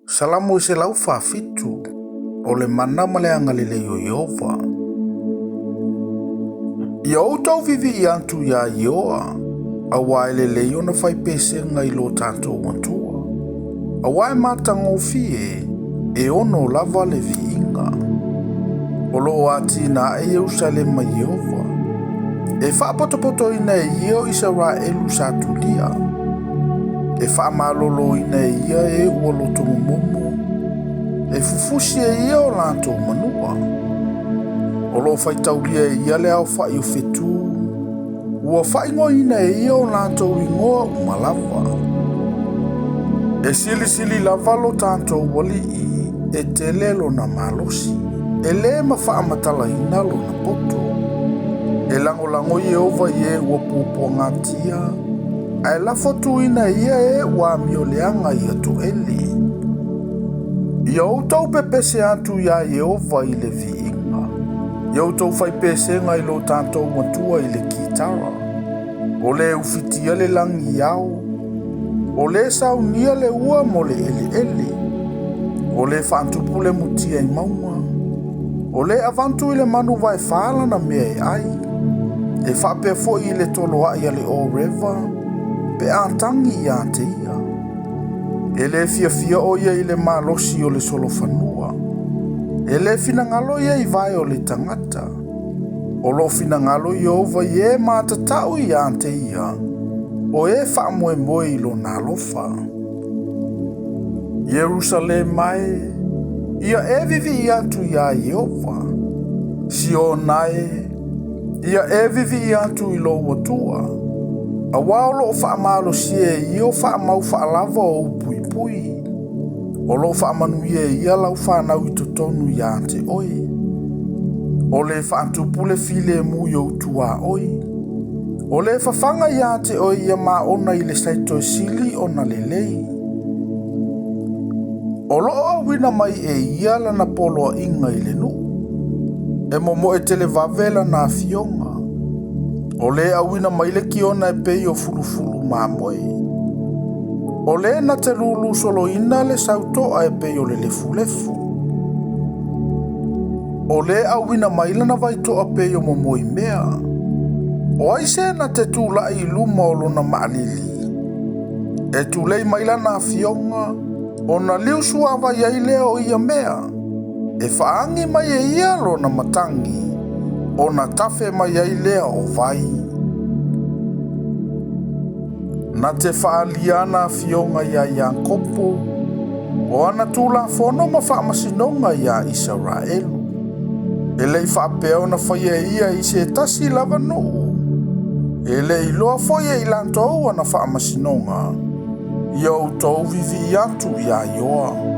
Salamo 147, O le mana ma le agalelei o Ieova. Ia outou viivii atu iā Ieoa, auā e lelei ona fai pesega i lo tatou Atua, auā e matagofie, e ono lava le viiga. O lo o atinae Ierusalema i Ieova, e faapotopotoina e ia o Isaraelu sa tulia, e faamaloloina e ia e ua loto momomo, e fufusi e ia o latou manua. O lo o faitaulia e ia le aofa'i o fetū, ua faaigoaina e ia o latou igoa uma lava. E silisili lava lo tatou Alii, e tele lona malosi, e lē mafaamatalaina lona poto. E lagolago Ieova i e ua puapuagatia, ae lafo atuina e ia e ua amioleaga i atoele. Ia outou pepese atu iā Ieova i le viiga, ia outou fai pesega i lo tatou Atua i le kitara. O le ufitia le lagi i ao, o le saunia le ua mo le eleele, o le faatupu le mutia i mauga, o le avantu i le manu vaefā lana mea e ai, e faapea foi i le toloai a le oreva, pe a tagi ia te ia. E le fiafia o ia i le malosi o le solofanua, e le finagalo ia i vae o le tagata. O lo o finagalo Ieova i e matatau ia te ia, o e faamoemoe i lona alofa. Ierusalema e, ia e viivii atu iā Ieova. Siona e, ia e viivii atu i lou Atua, auā o lo o faamalosia e ia o faamau faalava o ou puipui. O lo o faamanuia e ia lau fanau i totonu ia te oe. O le faatupu le filemu i ou tuaoi. O le fafaga ia te oe ia maona i le saito e sili ona lelei. O lo o auina mai e ia lana poloaiga i le nuu, e momoe televave lana afioga. O le auina mai le kiona e pei o fulufulu mamoe. O le na te lulu soloina le sautoa e pei o le lefulefu. O le auina mai lana vaitoa pei o momoimea. O ai se na te tula'i i luma o lona maalili? E tulei mai lana afioga, ona liusuavai ai lea o ia mea. E faaagi mai e ia lona matagi, ona tafe mai ai lea o vai. Na te faaalia ana afioga iā Iakopo, o ana tulafono ma faamasinoga iā Isaraelu. E le i faapea ona faia e ia i se tasi lava nuu, e le i iloa foi e i latou ana faamasinoga. Ia outou viivii atu iā Ioa.